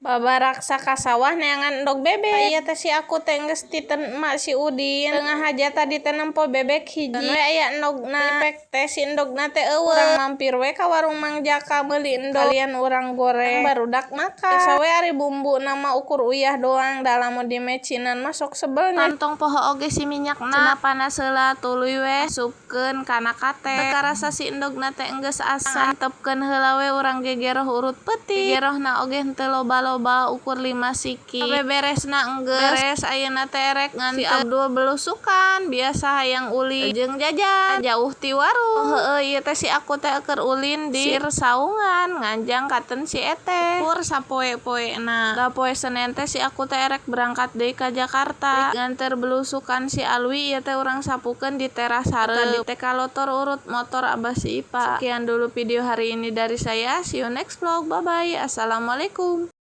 Babaraksa ka sawah neangan endog bebek. Ieu teh si aku teh geus titen emak si Udin. Teu ngahaja tadi teh nempo bebek hiji. We aya endogna. Dipek teh si endogna teh euweuh. Urang mampir we ka warung Mang Jaka meuli endog. Kalian urang goreng barudak makan. Biasa we ari bumbuna mah ukur uyah doang, da lamun dimecinan mah sok sebel nya. Tong poho oge si minyakna. Cenah panas heula tuluy we asupkeun kana kate. Teu karasa si endogna teh enggeus asak. Antepkeun heula we urang gegeroh urut peuting. Gegerohna oge henteu loba-loba, ukur 5 siki. Sabeberesna enggeus beres, ayeuna teh erek nganter si Abdul belusukan, biasa hayang ulin jeung jajan jauh ti warung. Oh heueuh, ieu teh si aku teh keur ulin di Sir Saungan nganjang katen si Eteh. Ukur sapoe-poena. Da poe Senen teh si aku teh erek berangkat deui ka Jakarta. Rek nganter belusukan si Alwi, ieu teh urang sapukeun di teras hareup. Tadi teh kalotor urut motor abah si Ipa. Sekian dulu video hari ini dari saya. See you next vlog. Bye bye. Assalamualaikum.